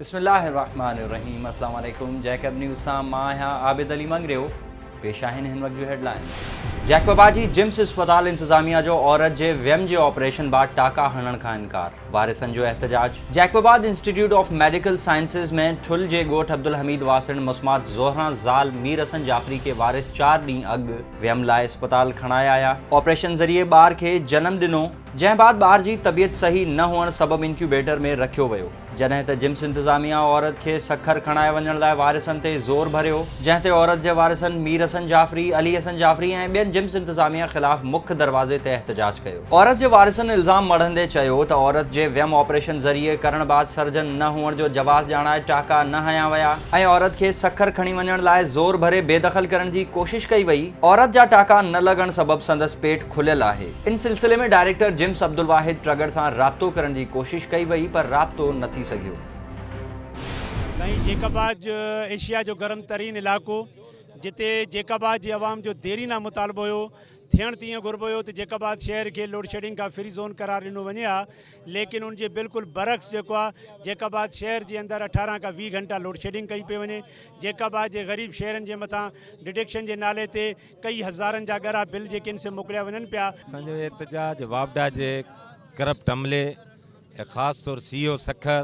بسم الله الرحمٰن الرحيم اسلام عليڪم جيڪب نيوز سان مان آهيان عابد علي مڱريو پيش آهن هن وقت جون هيڊلائنز. جيڪب آباد جي جمس اسپتال انتظاميا جو عورت جي ويم جي آپريشن بعد ٽاڪا هڻڻ کان انڪار، وارثن جو احتجاج. Jacobabad institute of medical sciences ۾ Thul جي ڳوٺ عبدالحميد واسڻ مسمات زهران زال مير حسن جعفري کي وارث چار ڏينهن اڳ ويم لاء اسپتال کڻائي آيا، آپريشن ذريعي ٻار کي جنم ڏنو، جنهن بعد ٻار جي طبيعت صحيح نه هئڻ سبب انڪيوبيٽر ۾ رکيو ويو، جڏهن ته جمس انتظاميا عورت کي سکر کڻائي وڃڻ لاء وارثن تي زور ڀريو، جنهن تي عورت جي وارثن مير حسن جعفري، علي حسن جعفري ۽ ٻين جمس انتظاميا خلاف مک دروازي تي احتجاج ڪيو. عورت جي وارثن الزام مڙهندي چيو ته عورت جي ويم آپريشن ذريعي ڪرڻ بعد سرجن نه هئڻ جو جواز ڄاڻائي ٽاڪا نه هنيا ويا ۽ عورت کي سکر کڻي وڃڻ لاء زور ڀري بيدخل ڪرڻ جي ڪوشش ڪئي وئي، عورت جا ٽاڪا نه لڳڻ سبب سندس پيٽ کليل آهي. ان سلسلي ۾ ڊائريڪٽر جمس عبدالواحد ٽرڳڙ سان رابطو ڪرڻ جي ڪوشش ڪئي وئي پر رابطو نه ٿي سگهيو. سائين جيڪب آباد ايشيا جو گرم ترين علائقو جتي جيڪب آباد جي عوام جو ديرينا مطالبو هيو ٿيڻ ته ائين گهربو هيو ته جيڪب آباد شهر کي لوڊشيڊنگ کان فري زون قرار ڏنو وڃي ها ليڪن ان جي بلڪل برعڪس جيڪو آهي جيڪب آباد شهر جي اندر 18 کان 20 گهنٽا لوڊشيڊنگ ڪئي پئي وڃي جيڪب آباد جي غريب شهرن جي مٿان ڊڊڪشن جي نالي تي ڪئي هزارن جا ڳرا بل جيڪي ان سي موڪليا وڃن پيا. اسان جو احتجاج واپڊا جي ڪرپٽ عملي ۽ خاص طور سي او سکر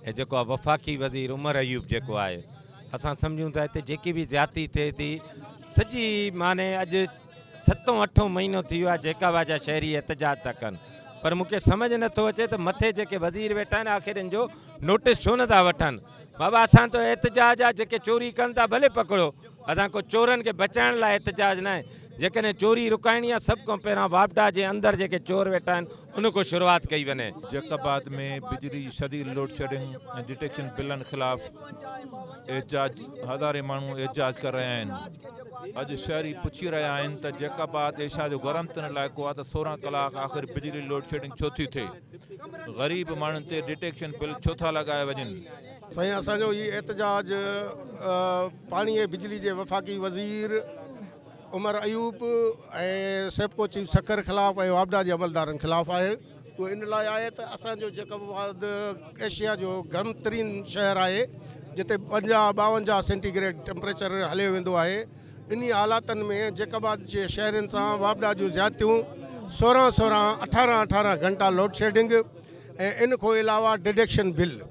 ۽ جيڪو آهي وفاقي وزير عمر ايوب جيڪو آهي اسان سمجهون ٿا هتي جيڪي به زيادتي ٿئي ٿي سڄي معني اڄ ستون اٺون مهينو ٿي ويو آهي جيڪا واجا شهري احتجاج ٿا ڪن پر مون کي سمجهه نٿو اچي ته مٿي جيڪي وزير ويٺا آهن آخر ان جو نوٽس ڇو نٿا وٺن بابا اسان ته احتجاج آهي جيڪي چوري ڪن ٿا ڀلي پڪڙو اسان ڪو چورن کي بچائڻ لاء احتجاج ناهي، جيڪڏهن چوري رڪائڻي آهي سڀ کان پهريان واپڊا جي اندر جيڪي چور ويٺا آهن ان کان شروعات ڪئي وڃي. جيڪب آباد ۾ بجلي جي شديد لوڊشيڊنگ ۽ ڊٽيڪشن بلن خلاف احتجاج، هزارين ماڻهو احتجاج ڪري رهيا آهن. اڄ شهري پڇي رهيا آهن ته جيڪب آباد ايشيا جو گرم ترين علائقو آهي ته 16 ڪلاڪ آخر بجلي لوڊشيڊنگ ڇو ٿي ٿئي؟ غريب ماڻهن تي ڊٽيڪشن بل ڇو ٿا لڳايا وڃن؟ سائين اسان جو هي احتجاج پاڻي ۽ بجلي جي وفاقي وزير عمر ايوب ۽ سيپڪو چيف سکر خلاف ۽ واپڊا جي عملدارن خلاف آهي اهو ان لاء آهي ته اسان جو جيڪب آباد ايشيا جو گرم ترين شهر آهي جتي 50 52 سينٽي گريڊ ٽيمپريچر هليو ويندو آهي انهي حالاتن ۾ جيڪب آباد جي شهرين سان واپڊا جون زيادتيون 16 16 18 18 گهنٽا لوڊشيڊنگ ۽ ان کان علاوه ڊڊڪشن بل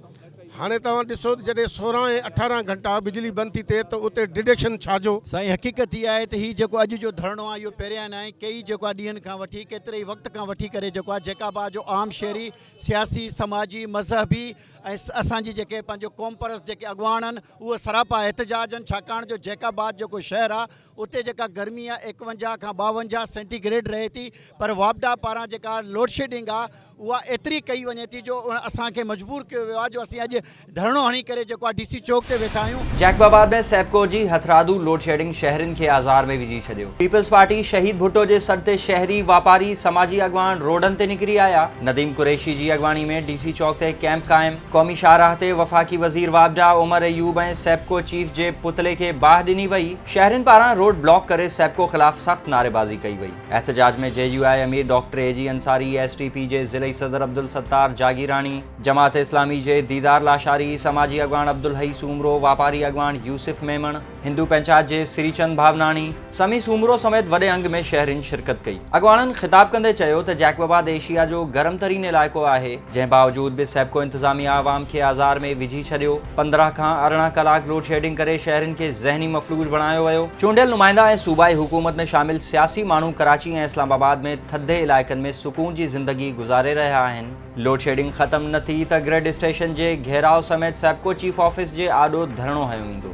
هاڻي توهان ڏسو ته جڏهن 16 ۽ 18 گهنٽا بجلي بند ٿي ٿئي ته اتي ڊڊڪشن ڇا جو؟ سائين حقيقت هي آهي ته هي جيڪو اڄ جو ڌرڻو آهي اهو پهريان ناهي ڪيئي جيڪو آهي ڏينهن کان وٺي ڪيتري ئي وقت کان وٺي ڪري جيڪو آهي جيڪب آباد جو عام شهري سياسي سماجي مذهبي ۽ اسان جي جيڪي پنهنجو قومپرست جيڪي اڳواڻ آهن اهي سراپا احتجاج آهن ڇاڪاڻ جو جيڪب آباد جيڪو شهر آهي اتي جيڪا گرمي آهي 51 کان 52 سينٽي گريڊ رهي ٿي پر واپڊا پاران جيڪا لوڊشيڊنگ آهي اها ايتري ڪئي وڃي ٿي جو اسان کي مجبور ڪيو ويو آهي جو اسين اڄ ڌرڻو هڻي ڪري جيڪو آهي ڊي سي چوڪ تي ويٺا آهيون. جيڪب آباد ۾ سيپڪو جي هٿرادو لوڊشيڊنگ شهرين کي آزار ۾ وجهي ڇڏيو. پيپلز پارٽي شهيد ڀٽو جي سڏ تي شهري، واپاري، سماجي اڳواڻ روڊن تي نڪري آيا. نديم قريشي جي اڳواڻي ۾ ڊي سي چوڪ تي ڪئمپ قائم. قومي شاهراهه تي وفاقي وزير واپڊا عمر ايوب ۽ سيپڪو چيف جي پتلي کي باهه ڏني وئي. شهرين پاران روڊ بلاڪ ڪري سيپڪو خلاف سخت نعريبازي ڪئي وئي. احتجاج ۾ جي يو آء امير doctor A G Ansari, S T P جي ضلعي صدر عبدالستار جاگيراڻي، جماعت اسلامي جي ديدار لاشاري، سماجي اڳواڻ عبدالحئي سومرو، واپاري اڳواڻ يوسف ميمڻ، هندو پنچائت جي سري چند ڀاوناڻي، سميع سومرو سميت وڏي انگ ۾ شهرين شرڪت ڪئي. اڳواڻن خطاب ڪندي چيو ته جيڪب آباد ايشيا جو گرم ترين علائقو آهي، جنهن باوجود به سيپڪو انتظاميا عوام کي آزار ۾ وجهي ڇڏيو، 15 کان 18 ڪلاڪ لوڊشيڊنگ ڪري شهرين کي ذهني مفلوج بڻايو ويو، چونڊيل نمائندا ۽ صوبائي حڪومت ۾ شامل سياسي ماڻهو ڪراچي ۽ اسلام آباد ۾ ٿڌي علائقن ۾ سڪون جي زندگي گذاري رهيا آهن، لوڊشيڊنگ ختم نه ٿي ته گرڊ اسٽيشن جي گهيراء سميت سيپڪو چيف آفيس جي آڏو ڌرڻو هنيو ويندو.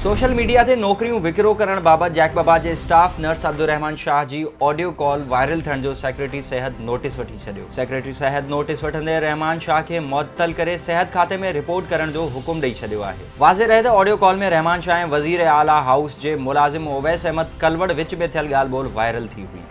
سوشل ميڊيا تي نوڪريون وڪرو ڪرڻ بابت جيڪب آباد جي اسٽاف نرس عبدالرحمان شاهه جي آڊيو ڪال وائرل ٿيڻ جو سيڪريٽري صحت نوٽيس وٺي ڇڏيو. سيڪريٽري صحت نوٽيس وٺندي رحمان شاهه کي معطل ڪري صحت کاتي ۾ رپورٽ ڪرڻ جو حڪم ڏئي ڇڏيو آهي. واضح رهي ته آڊيو ڪال ۾ رحمان شاهه ۽ وزير اعليٰ هائوس جي ملازم اويس احمد ڪلوڙ وچ ۾ ٿيل ڳالهه ٻولهه وائرل ٿي هئي.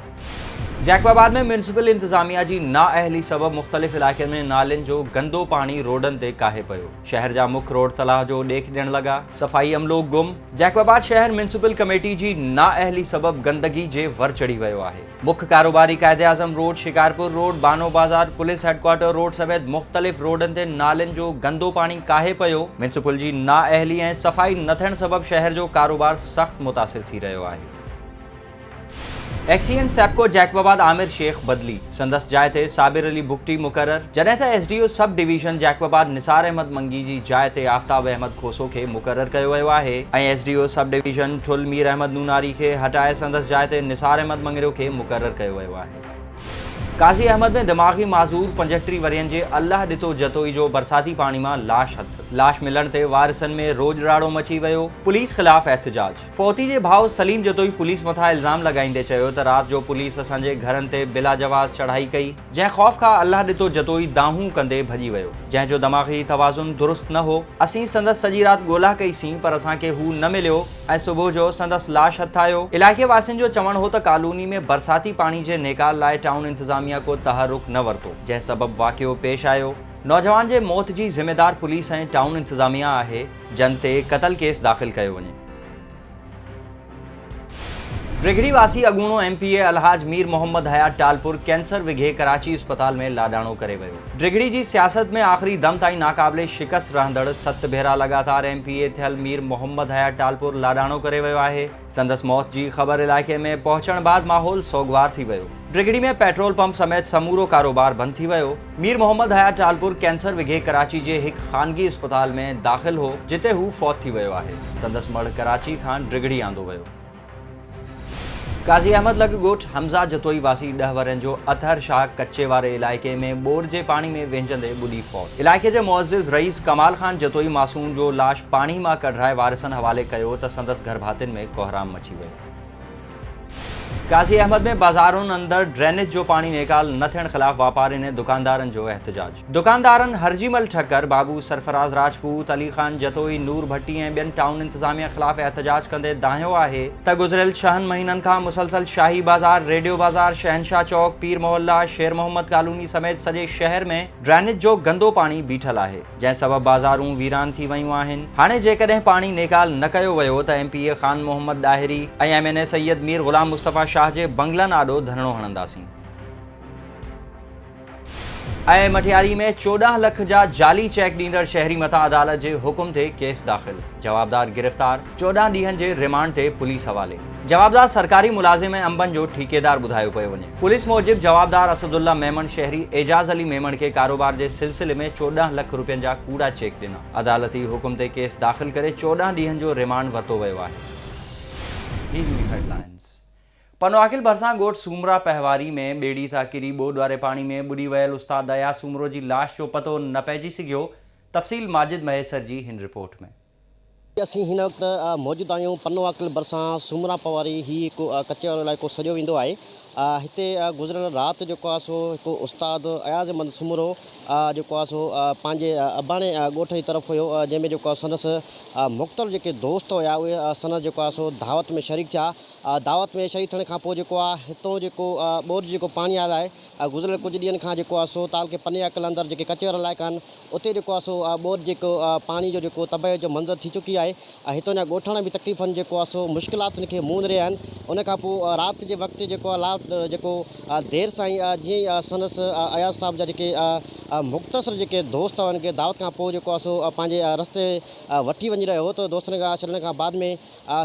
جيڪب آباد ۾ ميونسپل انتظاميا جي نااهلي سبب مختلف علائقن ۾ نالين جو گندو پاڻي روڊن تي ڪاهي پيو، شهر جا مک روڊ تلاء جو ڏيک ڏيڻ لڳا، صفائي عملو گم، جيڪب آباد شهر ميونسپل ڪميٽي جي نااهلي سبب گندگي جي ور چڙهي ويو آهي، مک ڪاروباري قائداعظم روڊ، شڪارپور روڊ، بانو بازار، پوليس هيڊڪوارٽر روڊ سميت مختلف روڊن تي نالين جو گندو پاڻي ڪاهي پيو، ميونسپل جي نااهلي ۽ صفائي نه ٿيڻ سبب شهر جو ڪاروبار سخت متاثر ٿي رهيو آهي. ايڪسيئن سيپڪو جيڪب آباد عامر شيخ بدلي، سندس جاء تي صابر علي بگٽي مقرر، جڏهن ته S D O sub division Jacobabad Nisar Ahmed Mangi جي جاء تي آفتاب احمد کوسو کي مقرر ڪيو ويو آهي ۽ S D O sub division Thul Mir Ahmed Nonari کي هٽائي سندس جاء تي نثار احمد مڱريو کي مقرر ڪيو ويو آهي. قاضي احمد ۾ دماغي معذور 35 ورهين جي الله ڏتو جتوئي جو برساتي پاڻي مان لاش هٿ، لاش ملڻ تي وارثن ۾ روڄ راڙو مچي ويو، پوليس خلاف احتجاج. فوتي جي ڀاء سليم جتوئي پوليس مٿان الزام لڳائيندي چيو ته رات جو پوليس اسان جي گهرن تي بلا جواز چڙهائي ڪئي، جنهن خوف کان الله ڏتو جتوئي دانهون ڪندي ڀڄي ويو، جنهن جو دماغي توازن درست نه هو، اسين سندس سڄي رات ڳولا ڪئي سين پر اسان کي هو نه مليو ۽ صبح جو سندس لاش هٿ آيو. علائقي واسين جو چوڻ هو ته ڪالوني ۾ برساتي پاڻي جي نيڪال لاء ٽائون انتظاميا ڪو تحرڪ نه ورتو، جنهن سبب واقعو پيش آيو. نوجوان جي موت جي ذميدار پوليس ۽ ٽائون انتظاميا آهي، جن تي قتل ڪيس داخل ڪيو وڃي. ڊگهڙي واسي اڳوڻو ايم پي اي الحاج مير محمد حيات ٽالپر ڪينسر وگهي ڪراچي اسپتال ۾ لاڏاڻو ڪري ويو. ڊگهڙي جي سياست ۾ آخري دم تائين ناقابل شڪست رهندڙ ست ڀيرا لڳاتار ايم پي اي ٿيل مير محمد حيات ٽالپر لاڏاڻو ڪري ويو آهي. سندس موت جي خبر علائقي ۾ پهچڻ بعد ماحول سوڳوار ٿي ويو. ڊگهڙي ۾ پيٽرول پمپ سميت سمورو ڪاروبار بند ٿي ويو. مير محمد حيات ٽالپر ڪينسر وگهي ڪراچي جي هڪ خانگي اسپتال ۾ داخل هو، جتي هو فوت ٿي ويو آهي. سندس مڙهه ڪراچي کان ڊگهڙي آندو ويو. قاضي احمد لڳ ڳوٺ حمزه جتوئي واسي ڏهه ورهين جو اطهر شاهه ڪچي واري علائقي ۾ ٻوڏ جي پاڻي ۾ وهنجندي ٻڏي فوت. علائقي جي معزز رئيس ڪمال خان جتوئي معصوم جو لاش پاڻي مان ڪڍرائي وارثن حوالي ڪيو ته سندس گهرڀاتين ۾ ڪهرام مچي ويو. قاضي احمد ۾ بازارن اندر ڊرينيج جو پاڻي نيڪال نه ٿيڻ خلاف واپارين ۽ دڪاندارن جو احتجاج. دڪاندارن هرجي مل ٺڪر، بابو سرفراز راجپوت، علي خان جتوئي، نور ڀٽي ۽ ٻين ٽائون انتظاميا خلاف احتجاج ڪندي دانهيو آهي ته گذريل ڇهن مهينن کان مسلسل شاهي بازار، ريڊيو بازار، شهنشاهه چوڪ، پير محلا، شير محمد ڪالوني سميت سڄي شهر ۾ ڊرينيج جو گندو پاڻي بيٺل آهي. جنهن سبب بازارون ويران ٿي ويون آهن، هاڻي جيڪڏهن پاڻي نيڪال نه ڪيو ويو ته M P A Khan Muhammad Dahri ۽ M N A Syed Mir Ghulam Mustafa Shah جي بنگلن آڏو ڌرڻو هڻنداسين. ۽ مٽياري ۾ 14 لک جا جعلي چيڪ ڏيندڙ شهري مٿان عدالت جي حڪم تي ڪيس داخل، جوابدار گرفتار، 14 ڏينهن جي ريمانڊ تي پوليس حوالي. جوابدار سرڪاري ملازم ۽ انبن جو ٺيڪيدار ٻڌايو پيو وڃي. پوليس موجب جوابدار اسدالله ميمڻ شهري اعجاز علي ميمڻ کي ڪاروبار جي سلسلي ۾ 14 لک روپين جا ڪوڙا چيڪ ڏنا. عدالتي حڪم تي ڪيس داخل ڪري 14 ڏينهن جو ريمانڊ ورتو ويو آهي. هي هيون هيڊلائنز. پنوعاقل ڀرسان ڳوٺ سومرا پهواري ۾ ٻيڙي تان ڪري ٻوڏ واري پاڻي ۾ ٻڏي ويل استاد اياز سومرو جي لاش جو پتو نه پئجي سگهيو، تفصيل ماجد مهيسر جي هن رپورٽ ۾. اسين هن وقت موجود آهيون پنو عاقل ڀرسان سومرا پواري هي هڪ ڪچي وارو علائقو سڏيو ويندو آهي هتي گذريل رات جيڪو آهي سو هڪ استاد اياز احمد سومرو جيڪو آهي سو پنهنجي اباڻي ڳوٺ جي طرف هيو جنهن ۾ جيڪو آهي سندس مختلف جيڪي دوست هيا اهي سندس جيڪو آهي سو دعوت ۾ شريڪ ٿيا دعوت ۾ شريڪ ٿيڻ کان پوء جيڪو آهي هتو جيڪو ٻوڏ جيڪو پاڻي آيل آهي گذريل ڪجهه ڏينهن کان جيڪو آهي سو تعلقي پني عاقل اندر جيڪي ڪچي وارا علائقا آهن اتي جيڪو آهي سو ٻوڏ جيڪو پاڻي جو جيڪو تباهي جو منظر ٿي چڪي آهي ۽ هتان جا ڳوٺاڻا به تڪليفن جيڪو آهي سو مشڪلاتن کي منهن رهيا آهن ان کان پوء رات جي وقت جيڪو آهي رات جيڪو دير سان ئي جيئن ئي سندس اياز صاحب جا جيڪي مختصر جيڪي دوست هئا ان کي دعوت کان پوء جيڪو آهي سو پنهنجي رستي وٺي وڃي رهيو هو ته دوستن کان ڇڏڻ کان بعد ۾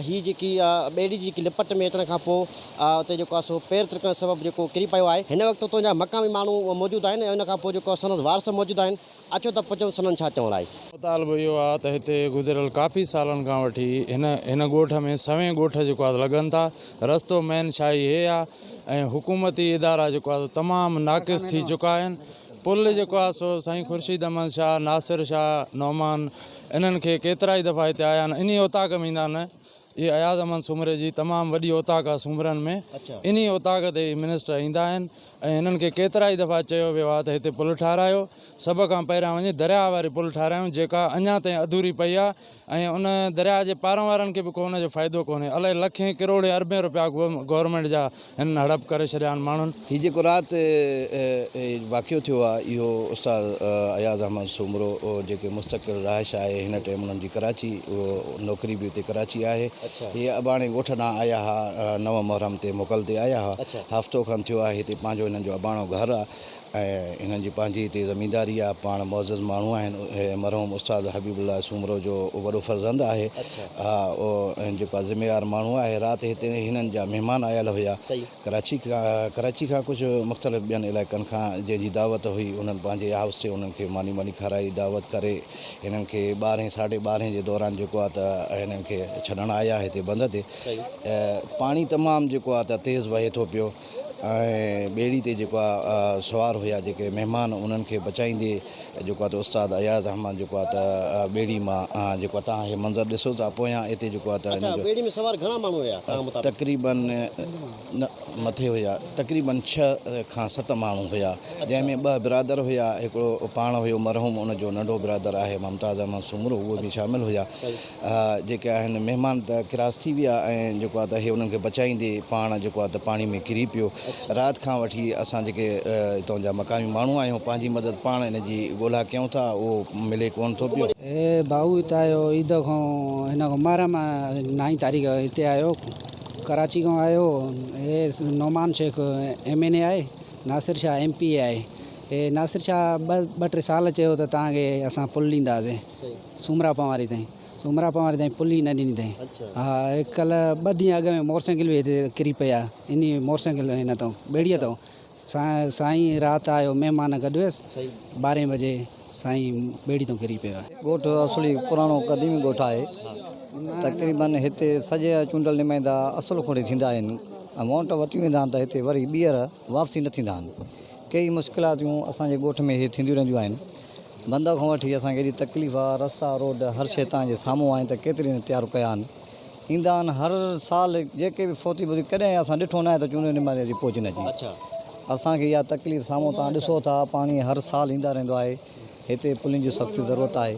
هي جيڪي ٻيڙي جي جيڪي لپٽ ۾ اچڻ کان پوء اتي جيڪو آهي سو پير ترڪڻ سبب جيڪو ڪري پيو آهي. هن وقت اتان جا مقامي ماڻهو موجود آهن ۽ ان کان پوء جيڪو سندس وارث موجود آهن. اچو ته پڇون سندن ڇا چوڻ آهي. مطالبو اهو آهي ته هتي گذريل ڪافي سالن کان وٺي هن هن ڳوٺ ۾ سوين ڳوٺ جيڪو آهي لڳن ٿا رستو مين شاهي هي آهي ۽ حڪومتي ادارا جيڪو آهي تمام ناقص ٿي چڪا آهن پل جيڪو آهي سو سائين خورشيد احمد شاهه، ناصر شاهه، نعمان انهن کي ڪيترائي دفعا هتي آيا آهن انهي اوطاق ۾ ايندا آهن اهي اياز احمد سومري جي تمام وڏي اوطاق آهي سومرن ۾ انهي اوطاق تي اهي منسٽر ايندا آهن ۽ هنن کي ڪيترائي دفعا چيو ويو آهي ته هتي پل ٺاهرايو سڀ کان پهريان وڃي درياهه واري پل ٺاهرايون جيڪا اڃا تائين اڌوري پئي آهي ۽ ان درياهه جي پارون وارن کي به ڪو ان جو فائدو ڪونهي الائي لکين ڪروڙين اربين روپيا گورنمينٽ جا هنن هڙپ ڪري ڇڏيا آهن ماڻهن. هي جيڪو رات واقعو ٿيو آهي اهو استاد اياز احمد سومرو جيڪي مستقل رهائش آهي هن ٽيم انهن جي ڪراچي اهو نوڪري به اتي ڪراچي آهي هي اباڻي ڳوٺ ڏانهن آيا ها نو محرم تي موڪل تي آيا ها هفتو کن ٿيو آهي هتي پنهنجو هنن جو اباڻو گهر آهي ۽ هنن جي پنهنجي هتي زمينداري آهي پاڻ معزز ماڻهو آهن هي مرحوم استاد حبيب الله سومرو جو وڏو فرزند آهي ها اهو جيڪو آهي ذميوار ماڻهو آهي رات هتي هنن جا مهمان آيل هيا ڪراچي کان ڪراچي کان ڪجهه مختلف ٻين علائقن کان جنهن جي دعوت هئي انهن پنهنجي هائوس تي انهن کي ماني واني کارائي دعوت ڪري هنن کي ٻارهين ساڍي ٻارهين جي دوران جيڪو آهي ته هنن کي ڇڏڻ آيا هتي بند تي پاڻي تمام جيڪو آهي ته تيز وهي ٿو پيو ۽ ٻيڙي تي جيڪو آهي سوار هيا جيڪي مهمان انهن کي بچائيندي جيڪو آهي ته استاد اياز احمد جيڪو آهي ته ٻيڙي مان جيڪو آهي تهان هي منظر ڏسو ٿا پويان اتي جيڪو آهي ته اڇا ٻيڙي ۾ سوار گهڻا ماڻهو هيا توهان مطابق؟ تقريبن نه مٿي هيا تقريبن ڇهه کان ست ماڻهو هيا جنهن ۾ ٻه برادر هيا هڪڙو پاڻ هيو مرحوم ان جو ننڍو برادر آهي ممتاز احمد سومرو اهو به شامل هيا جيڪي آهن مهمان ته ڪراس ٿي ويا ۽ جيڪو آهي ته هي انهن کي بچائيندي پاڻ جيڪو آهي ته پاڻي ۾ ڪري پيو. رات کان وٺي اسان جيڪي هتان جا مقامي ماڻهو آهيون پنهنجي مدد پاڻ ان جي ڳولا ڪيون ٿا اهو ملي ڪونه ٿو پيو. هي ڀائو هت آيو عيد کان هن کان محرم نائين تاريخ هتي آيو ڪراچي کان آيو هي Noman Shaikh M N A آهي ناصر شاهه ايم پي اي آهي هي ناصر شاهه ٻه ٽي سال چيو ته توهان کي اسان پل ڏينداسين. سومرا پنواري تائين سومرا پنواري تائين پل ئي نه ڏني تائين ها ڪلهه ٻه ڏينهن اڳ ۾ موٽر سائيڪل به هتي ڪري پئي آ انهي موٽر سائيڪل هن تان ٻيڙيء تان سائين رات آيو مهمان گڏ هيس ٻارهين بجي سائين ٻيڙي تان ڪري پيو آ. ڳوٺ اصلي پراڻو قديمي ڳوٺ آهي تقريبن هتي سڄا چونڊيل نمائندا اصل کوڙي ٿيندا آهن ۽ وونٽ وتي ويندا آهن ته هتي وري ٻيهر واپسي نه ٿيندا آهن ڪيئي مشڪلاتيون اسان جي ڳوٺ ۾ هي ٿينديون رهنديون آهن بند کان وٺي اسان کي ايڏي تڪليف آ رستا روڊ هر شي تان جي سامهون آهن ته ڪيتري نه تيار ڪيا آهن ايندا آهن هر سال جيڪي به فوتي بوتي ڪڏهن اسان ڏٺو ناهي ته چونڊيل نمائندي جي پهچ نه اچي اسان کي اها تڪليف سامهون تان ڏسو ٿا پاڻي هر سال ايندا رهندو آهي هتي پلين جي سخت ضرورت آهي.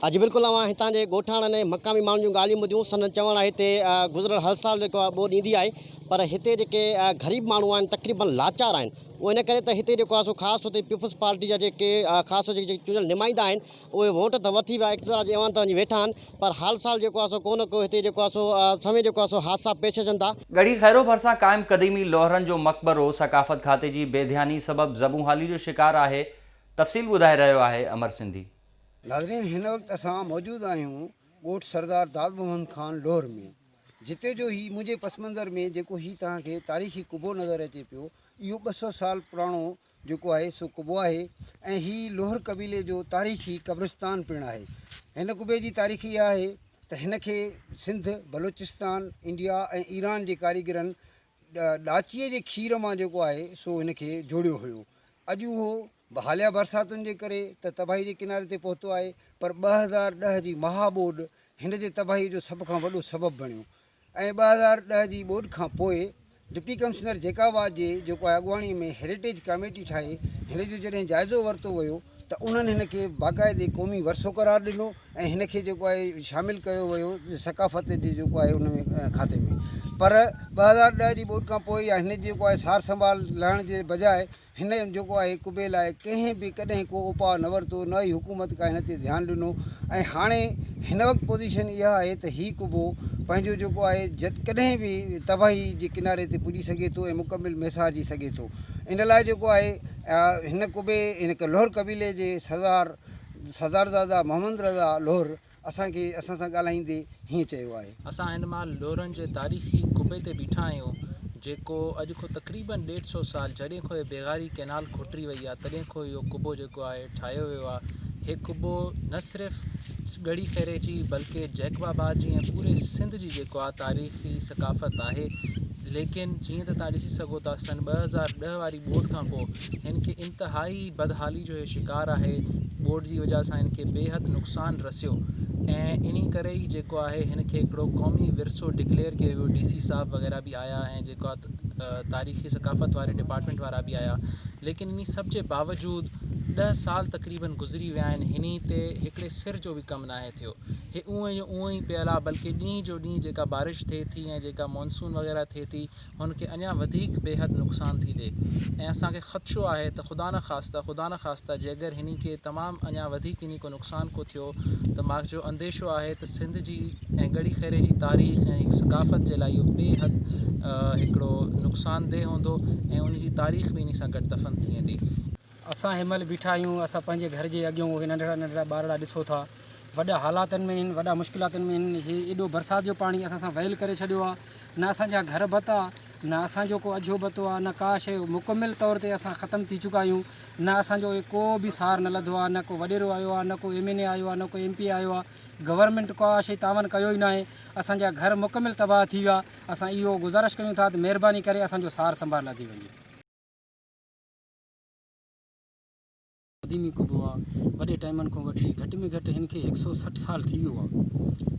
اڄ بلڪل اوهان هتان جي ڳوٺاڻن ۽ مقامي ماڻهن جون ڳالهيون ٻڌيون سندن چوڻ آهي هتي گذريل هر سال جيڪو آهي ٻوڏ ايندي آهي پر هتي جيڪي غريب ماڻهو آهن تقريبن لاچار آهن اهو ان ڪري ته هتي جيڪو آهي سو خاص طور تي پيپلز پارٽي جا جيڪي خاص طور جيڪي چونڊيل نمائندا آهن اهي ووٽ ته وٺي ويا اقتدار جي ايوان ته وڃي ويٺا آهن پر حال سال جيڪو آهي سو ڪو نه ڪو هتي جيڪو آهي سو سوين جيڪو آهي سو حادثا پيش اچن ٿا. ڳڙهي خيرو ڀرسان قائم قديمي لوهرن جو مقبرو ثقافت کاتي جي بي ڌياني سبب زبون حالي جو شڪار آهي، تفصيل ٻڌائي رهيو آهي امر سنڌي. ناظرين هن وقت اسان موجود آهيون ڳوٺ سردار داد محمد خان لوهر ۾ جتي جو هي منهنجي پس منظر ۾ جيڪو هي توهان کي تاريخي قبو نظر اچي پيو اهو 200 سال پراڻو جيڪو آهي سو قبو آهي ۽ هي لوهر قبيلي جو تاريخي قبرستان پڻ آهي. هن قبي جي تاريخ اها آهي ته هن کي سنڌ، بلوچستان، انڊيا ۽ ايران جي ڪاريگرن ڏاچيء جي کير مان جيڪو آهي سو هن کي جوڙيو هيو. اڄ اهو حاليه برساتن جي ڪري ته تباهي جي ڪناري تي پهتو آهي پر 2010 جي مها ٻوڏ هن جي تباهي جو سڀ کان وڏو سبب بڻيو ۽ 2010 جي ٻوڏ کان پوء ڊپٽي ڪمشنر جيڪب آباد جي جيڪو آهي اڳواڻي ۾ هيريٽيج ڪاميٽي ٺاهي هن جو جڏهن جائزو ورتو ويو ته انهن هن کي باقاعدي قومي ورثو قرار ڏنو ۽ هن کي جيڪو آهي شامل ڪيو ويو ثقافت جي جيڪو آهي ان ۾ کاتي ۾ پر 2010 جي ٻوڏ کان پوء يا هن جي جيڪو آهي سار سنڀال لهڻ جي بجاء هن جيڪو آهي قبي لاء ڪنهن به ڪڏهن ڪو اپاء نه ورتو نه ئي حڪومت ڪا هن تي ڌيان ڏنو ۽ هاڻي هن وقت پوزيشن اها آهي ته هي قبو پنهنجو جيڪو آهي ڪڏهن به تباهي جي ڪناري تي پڄي سگهي ٿو ۽ مڪمل ميسارجي سگهي ٿو ان لاء جيڪو آهي هن قبي هن لوهر قبيلي جي سردار سردارزاده محمد رضا لوهر اسان کي اسان سان ڳالهائيندي هيئن چيو آهي. اسان هن مهل لوهرن جي تاريخي قبي تي بيٺا آهيون جيڪو اڄ کان تقريبن ڏيڍ سئو سال جڏهن کان هي بيغاري ڪئنال کوٽري وئي آهي تڏهن کان اهو قبو جيڪو آهي ٺاهيو ويو آهي هي قبو نه صرف ڳڙهي خيري جي بلڪه جيڪب آباد جي ۽ پوري سنڌ جي جيڪو آهي تاريخي ثقافت آهي ليڪن جيئن ته توهان ڏسي سگهو ٿا سن 2010 واري ٻوڏ کان پوء هن کي انتهائي بدحالي جو هي شڪار آهي ٻوڏ جي وجه سان هن کي بيحد نقصان رسيو. ۽ انهي ڪري ئي جيڪو آهي هن کي هڪڙو قومي ورثو ڊڪليئر ڪيو ويو ڊي سي صاحب وغيره به آيا ۽ جيڪو آهي تاريخي ثقافت واري ڊپارٽمينٽ وارا به آيا ليڪن انهي سڀ جي باوجود ڏهه سال تقريبن گذري ويا آهن هني تي هڪڙي سر جو به ڪم ناهي ٿيو هي اونئن جو اونئن ئي پيل آهي بلڪه ڏينهن جو ڏينهن جيڪا بارش ٿئي ٿي ۽ جيڪا مونسون وغيره ٿئي ٿي هن کي اڃا وڌيڪ بيحد نقصان ٿي ڏئي ۽ اسان کي خدشو آهي ته خدا نخواسته خدا نخواسته جي اگر هني کي تمام اڃا وڌيڪ هني ڪو نقصان ڪو ٿيو ته مان جو انديشو آهي ته سنڌ جي ۽ ڳڙهي خيري جي تاريخ ۽ ثقافت جي لاء اهو بي حد هڪڙو نقصان ده هوندو ۽ ان جي تاريخ به انهي سان گڏ دفن ٿي ويندي. اسان هن مهل بيٺا آهيون اسان پنهنجي گهر جي اڳيون اهي ننڍڙا ننڍڙا ٻارڙا ڏسو ٿا وڏا حالاتن ۾ آهن وڏا مشڪلاتن ۾ آهن هي ايڏو برسات جو پاڻي اسان سان ويل ڪري ڇڏيو آهي نه اسان جا گهر ڀتا نه اسان جو ڪو اجهو ڀتو آهي نه ڪا شيء مڪمل طور تي اسان ختم ٿي چڪا آهيون نه اسان جو ڪو به سار نه لڌو آهي نه ڪو وڏيرو آيو آهي نه ڪو ايم اين اي آيو آهي نه ڪو ايم پي اي آيو آهي گورنمينٽ ڪا شيء تعاون ڪيو ئي ناهي اسان جا گهر مڪمل تباهه ٿي ويا اسان اهو گذارش ڪيون ٿا ته مهرباني ڪري اسان جو سار سنڀال لڌي وڃي. قديمي قبو آ وڏي ٽائيمن کان وٺي گهٽ ۾ گهٽ هن کي هڪ سو 60 سال ٿي ويو آ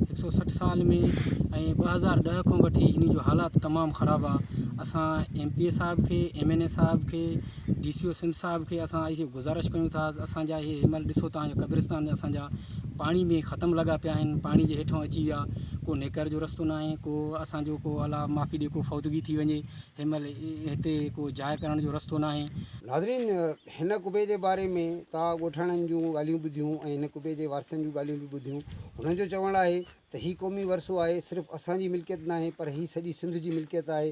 هڪ سو 60 سال ۾ ۽ 2010 کان وٺي هن جو حالات تمام خراب آ اسان ايم پي اي صاحب کي ايم اين اي صاحب کي ڊي سي او سنڌ صاحب کي اسان اهي گذارش ڪيون ٿا اسان جا اهي هن مهل ڏسو تان جو قبرستان اسان جا پاڻي ۾ ختم لڳا پيا آهن پاڻي جي هيٺان اچي ويا ڪو نيڪر جو رستو ناهي ڪو اسان جو ڪو الله معافي ڏي ڪو فوتگي ٿي وڃي هن مهل هتي ڪو جاء ڪرڻ جو رستو ناهي. ناظرين هن قبي جي باري ۾ توهان ڳوٺاڻن جون ڳالهيون ٻڌيون ۽ هن قبي جي وارثن جون ڳالهيون به ٻڌيون. هنن جو چوڻ آهي ته هي قومي ورثو آهي صرف اسان جي ملڪيت ناهي پر هي سڄي سنڌ جي ملڪيت آهي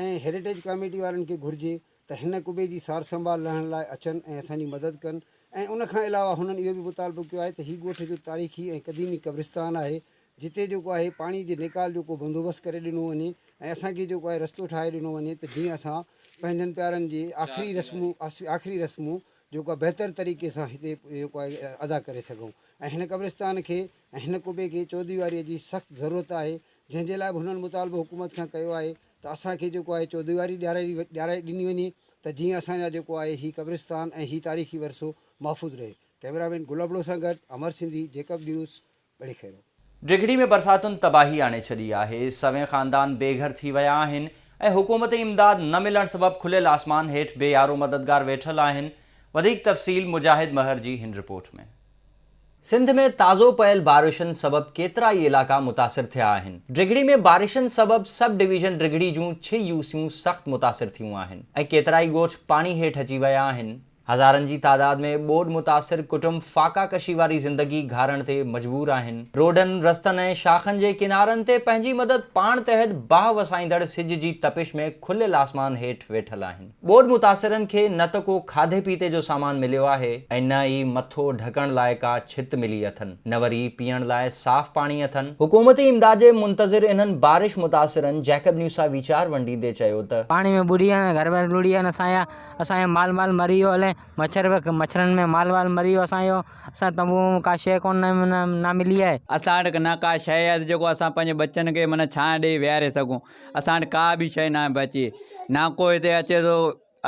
۽ هيريٽيج ڪاميٽي وارن کي گهرجي ته هن قبي جي سار سنڀال لهڻ لاء اچن ۽ اسان جي مدد ڪن ۽ ان کان علاوه هنن اهو به مطالبو ڪيو آهي ته هي ڳوٺ جو تاريخي ۽ قديمي قبرستان آهي جتي جيڪو آهي پاڻي جي نيڪال جو ڪو بندوبست ڪري ڏنو وڃي ۽ اسان کي جيڪو آهي رستو ٺاهي ڏنو وڃي ته جيئن اسان پنهنجن پيارن جي آخري رسمون آخري رسمون جيڪو آهي بهتر طريقي سان هتي جيڪو آهي ادا ڪري سگهون ۽ هن قبرستان کي ۽ هن قبي کي چوديواري جي سخت ضرورت آهي جنهن جي لاء به هنن مطالبو حڪومت کان ڪيو آهي ته اسان کي جيڪو آهي چوديواري ڏيارائي ڏيارائي ڏني وڃي ته جيئن اسان جا جيڪو آهي هي قبرستان ۽ هي تاريخي ورثو محفوظ رهي ڪئميرا مين گل ابڙو سان گڏ امر سنڌي جيڪب نيوز ڳڙهي خيرو. ڊگهڙي ۾ برساتن تباهي آڻي ڇڏي آهي، سوين خاندان بي گهر ٿي ويا آهن ۽ حڪومتي امداد نه ملڻ سبب کليل آسمان هيٺ بي يارو مددگار ويٺل آهن، وڌيڪ تفصيل مجاهد مهر جي هن رپورٽ ۾. سنڌ ۾ تازو پيل بارشن سبب ڪيترائي علائقا متاثر ٿيا آهن، ڊگهڙي ۾ بارشن سبب سب ڊويزن ڊگهڙي جون ڇهه يوسيون سخت متاثر ٿيون آهن ۽ ڪيترائي ڳوٺ پاڻي هيٺ اچي ويا آهن، هزارن جي تعداد ۾ ٻوڏ متاثر ڪٽنب فاقا ڪشي واري زندگي گهارڻ تي مجبور آهن. روڊن، رستن ۽ شاخن جي ڪنارن تي پنهنجي مدد پاڻ تحت باهه وسائيندڙ سج جي تپش ۾ کليل آسمان هيٺ ويٺل آهن. ٻوڏ متاثرن کي نه ته ڪو کاڌي پيتي جو سامان مليو آهي ۽ نه ئي مٿو ڍڪڻ لاء ڪا ڇت ملي اٿن، نه وري پيئڻ لاء صاف پاڻي اٿن. حڪومتي امداد جي منتظر انهن بارش متاثرن جيڪب نيوز سان ويچار ونڊيندي چيو ته. پاڻي ۾ ٻڏي ويا آهن، گهر ٻار لڙهي ويا آهن اسان جا. اسان جو مال وال مري ويو الائي مڇر به مڇرن ۾ مال وال مري ويو اسان جو اسان تنبو ۾ ڪا شيء ڪونه نه ملي آهي. اسان وٽ نه ڪا شيء آهي ته جيڪو اسان پنهنجي ٻچن کي معنيٰ ڇانء ڏيئي ويهاري سگهون اسان وٽ ڪا به شيء ناهي بچي نه ڪو هتي اچي ٿو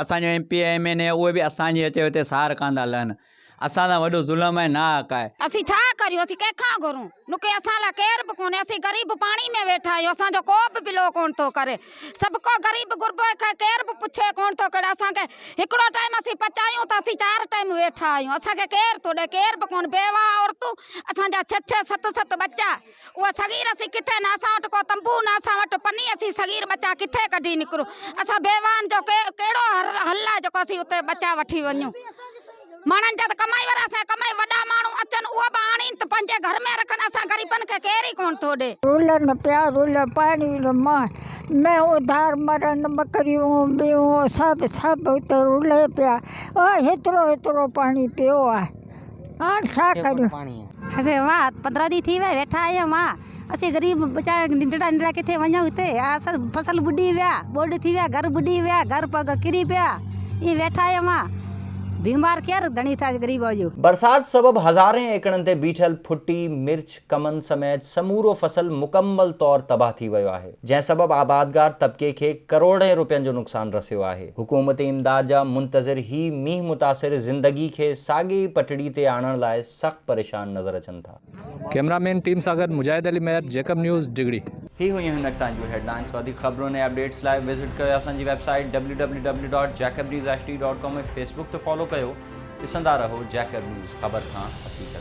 اسان جو M P A M N A اهي به اسان جي اچي هتي سار ڪانه ٿا لهن اسان سان وڏو ظلم ۽ ناحق آهي. اسين ڇا ڪريون، اسين ڪنهن کان گهرون؟ نڪي اسان لاء ڪير به ڪونهي، اسين غريب پاڻي ۾ ويٺا آهيون، اسان جو ڪو به بلو ڪونه ٿو ڪري، سڀڪو غريب غربو کي ڪير به پڇي ڪونه ٿو ڪهڙا اسان کي هڪڙو ٽائيم اسين پچايون ته اسين چار ٽائيم ويٺا آهيون، اسان کي ڪير ٿو ڏئي، ڪير به ڪونه، بيواهه عورتون، اسان جا ڇهه ڇهه ست ست ٻچا، اهي صغير اسين ڪٿي نه اسان وٽ ڪو تنبو نه اسان وٽ پني اسين صغير ٻچا ڪٿي ڪڍي نڪرون اسان بيواهن جو ڪهڙو حل آهي جيڪو اسين اتي ٻچا وٺي وڃون ماڻهن جا ته ڪمائي وارا اسان جا ڪمائي وڏا ماڻهو اچن اهي به آڻين ته پنهنجي گهر ۾ رکن اسان غريبن کي ڪير ئي ڪونه ٿو ڏي. رلن پيا رل پاڻي مان مينهون ڌار مرن ٻڪريون ٻيون سڀ سڀ اتي رلي پيا هيترو هيترو پاڻي پيو آهي هاڻ ڇا ڪريون. اسين واه 15 ڏينهن ٿي ويا ويٺا آهيون واه اسين غريب ويچارا ننڍڙا ننڍڙا ڪٿي وڃون هتي اسان فصل ٻڏي ويا ٻوڏ ٿي ويا گهر ٻڏي ويا گهر پگ ڪري پيا ائين ويٺا آهيون واه. بيمار ڪير ڌڻي ٿا غريب جو. برسات سبب هزارين ايڪڙن تي بيٺل ڦٽي، مرچ، ڪمند سميت سمورو فصل مڪمل طور تباهه ٿي ويو آهي، جنهن سبب آبادگار طبقي کي ڪروڙين روپين جو نقصان رسيو آهي. حڪومتي امداد جا منتظر هي مينهن متاثر زندگي کي ساڳي ئي پٽڙي تي آڻڻ لاء سخت پريشان نظر اچن ٿا. ڪئميرا مين ٽيم سان گڏ مجاهد علي مهر، جيڪب نيوز، ڊگهڙي. هي هيون هن وقت تائين جون هيڊلائنز وڌيڪ خبرن ۽ اپڊيٽس لاء وزٽ ڪيو اسان جي website W W W dot Jacob news H D dot com ۽ Facebook تي فالو ڪيو ڏسندا رهو جيڪب نيوز خبر کان حقيقت.